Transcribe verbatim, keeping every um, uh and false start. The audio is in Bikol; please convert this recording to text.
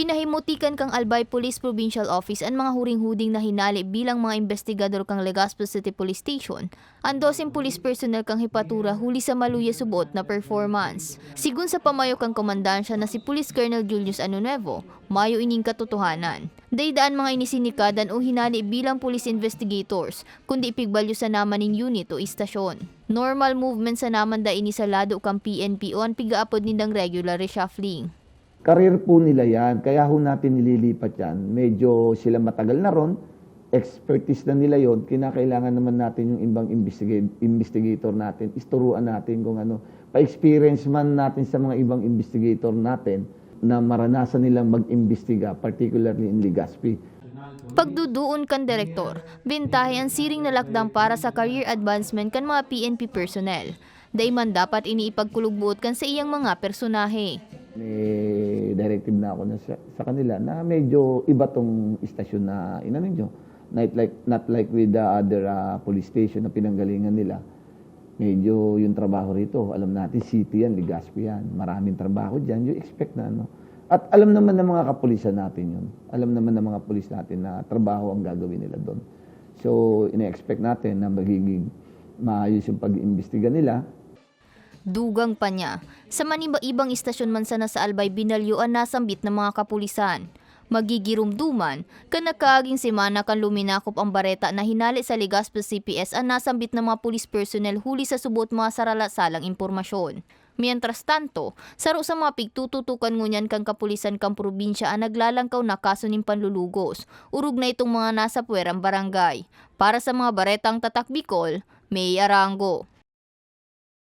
Nahimutikan kan Albay Police Provincial Office an mga huring-huding na hinale bilang mga imbestigador kan Legazpi City Police Station, an doseng police personnel kan hepatura huli sa maluya subot na performance. Sigon sa pamayo kan komandansya na si Police Colonel Julius Ano Nuevo, mayo ining katotohanan. Dai daa an mga ini sinikadan o hinale bilang police investigators, kundi pigbalyo sana man nin unit o istasyon. Normal movement sana man daa ini sa lado kan P N P o an pig-aapod nindang regular reshuffling. Career po nila yan. Kaya ho natin nililipat yan. Medyo sila matagal na ron. Expertise na nila yon. Kinakailangan naman natin yung ibang investiga- investigator natin. Isturuan natin kung ano. Pa-experience man natin sa mga ibang investigator natin na maranasan nilang mag-imbestiga, particularly in Legazpi. Pagduduon kan direktor, bentahe an siring na lakdang para sa career advancement kan mga P N P personnel. Dai man dapat ini ipagkulog-buot kan saiyang mga personahe. May directive na ako na sa, sa kanila na medyo iba tong istasyon na inano nyo. Not like, not like with the other ah, police station na pinanggalingan nila. Medyo yung trabaho rito, alam natin, city yan, Legazpi yan. Maraming trabaho dyan, you expect na ano. At alam naman ng mga kapulisan natin yun. Alam naman ng mga pulis natin na trabaho ang gagawin nila doon. So, ina-expect natin na magiging maayos yung pag-iimbestiga nila. Dugang pa niya, sa maniba-ibang istasyon man sana sa Albay binalyo an nasambit na mga kapulisan. Magigiromdoman, kan nakaaging semana kan luminakop ang bareta na hinale sa Legazpi C P S an nasambit na mga police personnel huli sa subot mga sarala-salang impormasyon. Mientras tanto, saro sa mga pigtututukan ngunyan kan kapulisan kan probinsya an naglalangkaw na kaso nin panlulugos, orog na itong mga nasa puwerang barangay. Para sa mga baretang Tatak Bicol, May Arango.